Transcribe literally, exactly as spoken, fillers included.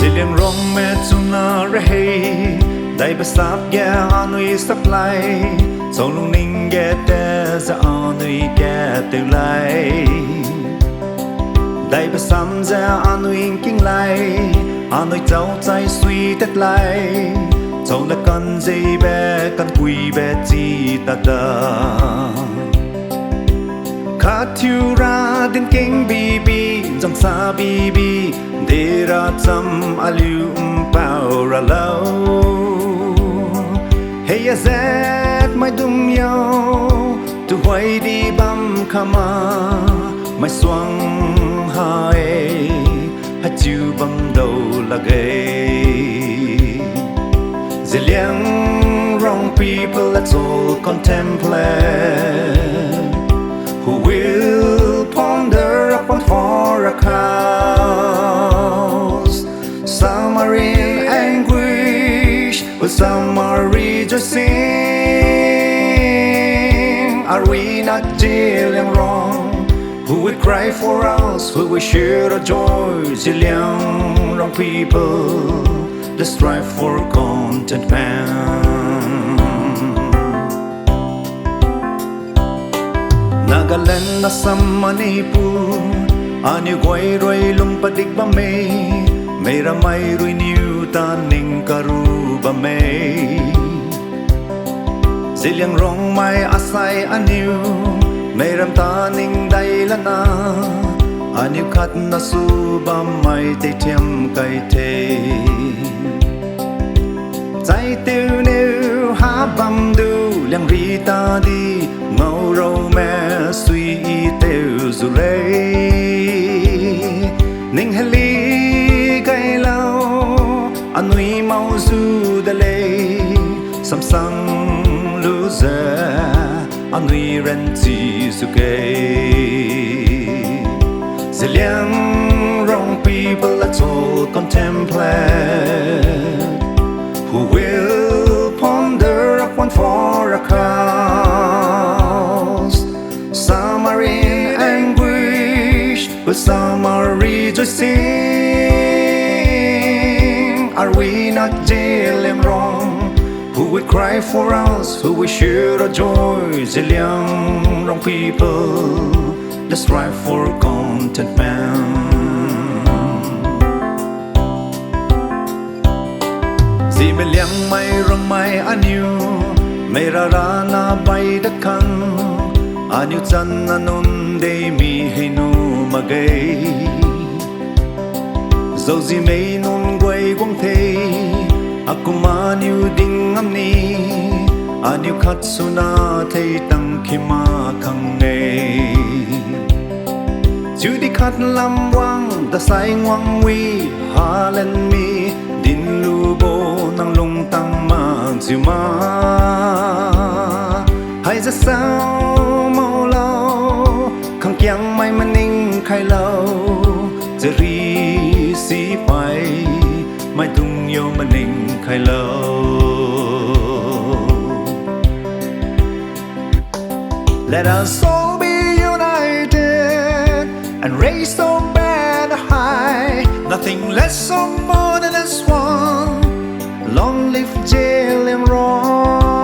Zeliangrongme chuna rehei, daibe sap ge anui sap lai, chau lungning ge te ze anui ge tew lai. Daibe sam ze anui ngking lai, anui chau chai sui tat lai, chau ne kanzeibe kankuibe chi ta da. Kathiu ra dinking bibi, zangsa bibi, de ra cham aliu mpau ra lau. Hei a zat mai dum yau, tu huai di bam kama, mai suang hai, hachiu bam dau lagei. Zeliangrong people, let's all contemplate. Who will ponder upon for a cause? Some are in anguish, but some are rejoicing. Are we not Zeliangrong? Who will cry for us? Who will share our joy? Zeliangrong people, let's strive for contentment. Nagaland, Assam, Manipur, anui guai rui lung padik bam mei, meiram mai rui niu ta ning karu bam mei. Zeliangrong mai asai aniu, meiram ta ning dai lana, aniu khat na su bam mai tei thiam kai tei. Chai tew neu ha bam du liangri ta di, ngau raume sui i tew zu lei. Ning heli gai lau, anui mau zu de lei, samsang lu ze, anui ranchi zu kei. Zeliangrong people, let's all contemplate. Who will ponder upon for a cause? Some are in anguish, but some are rejoicing. Are we not Zeliangrong? Who would cry for us? Who would share our joy? Zeliangrong people, let's strive for contentment. Zeme Liangmai Rangmai aniu, mei rara na bai de kang, aniu chana nun dei mi hei nu magei. Zau zi mei nun guai guang tei, a kum aniu ding ngam ni, aniu khat suna tei tang ki ma kang nei. Chiu di khat lam wang da sai nguang wi, halen mi din lu bo nang lung tang mak ziu ma. Hai ze sau mau lau, kangkiang mai mening kai lau, ze ri si pai mai dung yo mening kai lau. Let us all be united and raise our banner high. Nothing less or more than as one. Long live Zeliangrong.